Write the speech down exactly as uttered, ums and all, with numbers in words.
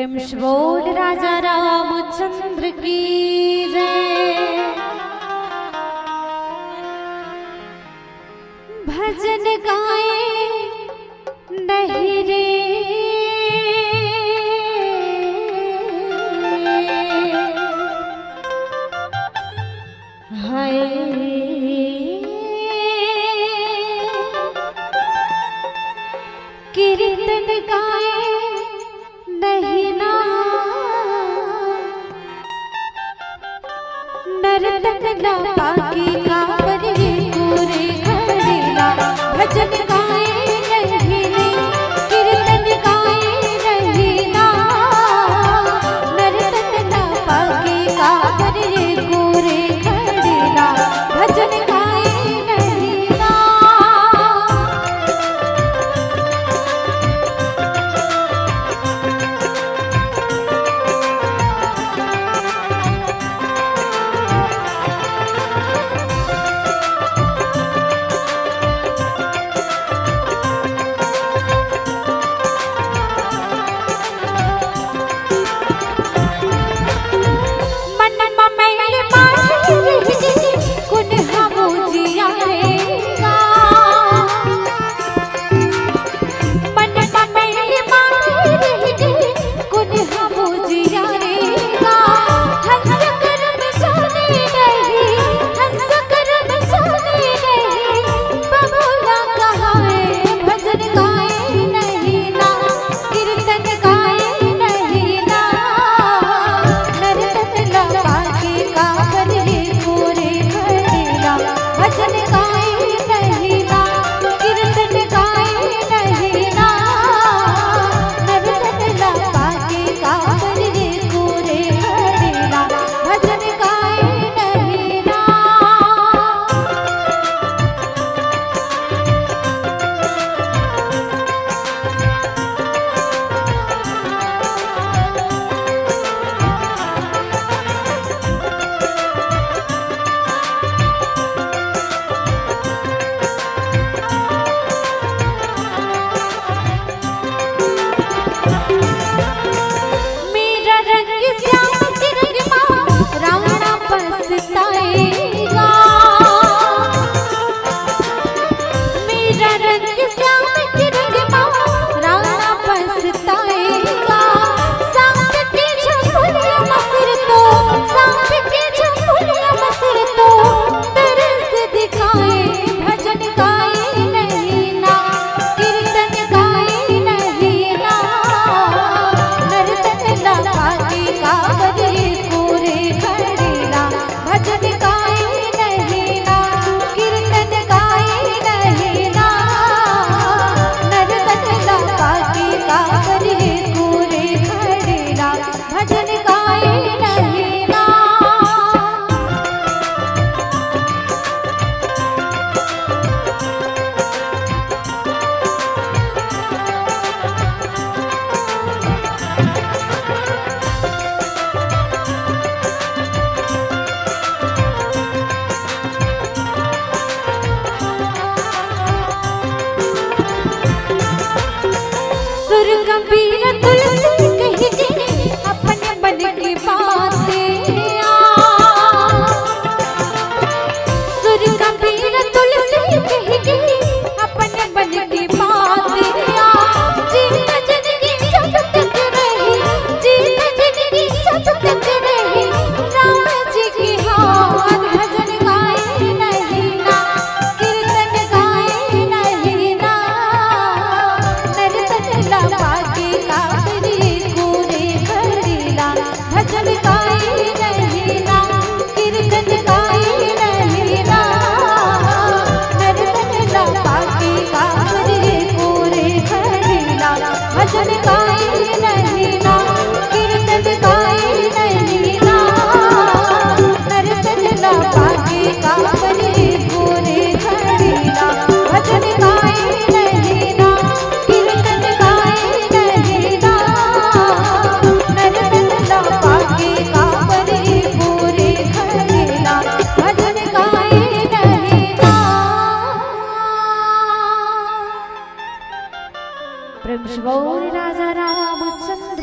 प्रेम से बोल राजा रामचंद्र की जय। भजन गाए नहीं रे हाय, कीर्तन गाए नहीं ना, नर्तन ला पाके काबर रे कोरे खड़ेला, भजन गाए नहीं रे, कीर्तन गाए नहीं ना, नर्तन ला पाके काबर रे कोरे खड़ेला, भजन गाए नहीं ना। मन म मैल माढ़े रहिगे, कुन ह मोर जिया रे गा। मन म मैल माढ़े रहिगे, कुन ह मोर जिया रे गा। हंस करम जाने नहीं, हंस करम जाने नहीं, बबुला कहाए भजन गाए नहीं ना। कीर्तन गाए नहीं ना, नर्तन ला पाके काबर रे कोरे खड़ेला, भजन गाए नहीं ना, कीर्तन गाए नहीं ना, नर्तन ला पाके काबर रे कोरे खड़ेला, भजन गाए नहीं ना। मेरा रंग श्याम के रंग मा रावणा पछताएगा। मेरा रंग श्याम के रंग मा रावणा पछताएगा। सांप के झंगुलिया मा सिर तो, सांप के झंगुलिया मा सिर तो, तरस दिखाए भजन गाए नहीं ना, कीर्तन गाए नहीं ना, नर्तन ला पाके काबर रे कोरे खड़ेला, भजन गाए नहीं ना, कीर्तन गाए नहीं ना, नर्तन ला पाके काबर रे कोरे खड़ेला, भजन गाए नहीं ना। सुर गंभीर तुलसी कहि के अपन मन की बातें आ। सुर गंभीर तुलसी कहि के अपन मन की बातें आ। जीत जिंदगी जब तक रही, जीत जिंदगी जब तक रही, राम जी की हार भजन गाए नहीं ना, कीर्तन गाए नहीं ना, नर्तन ला पाके काबर रे कोरे खड़ेला, भजन गाए नहीं ना, कीर्तन गाए नहीं ना, नर्तन ला पाके काबर रे कोरे खड़ेला, भजन गाए नहीं ना, कीर्तन गाए नहीं ना, नर्तन ला पाके काबर रे कोरे खड़ेला, भजन गाए नहीं ना, कीर्तन गाए नहीं ना, नर्तन ला पाके काबर रे कोरे खड़ेला, भजन गाए नहीं ना। प्रेम से बोल राजा रामचंद्र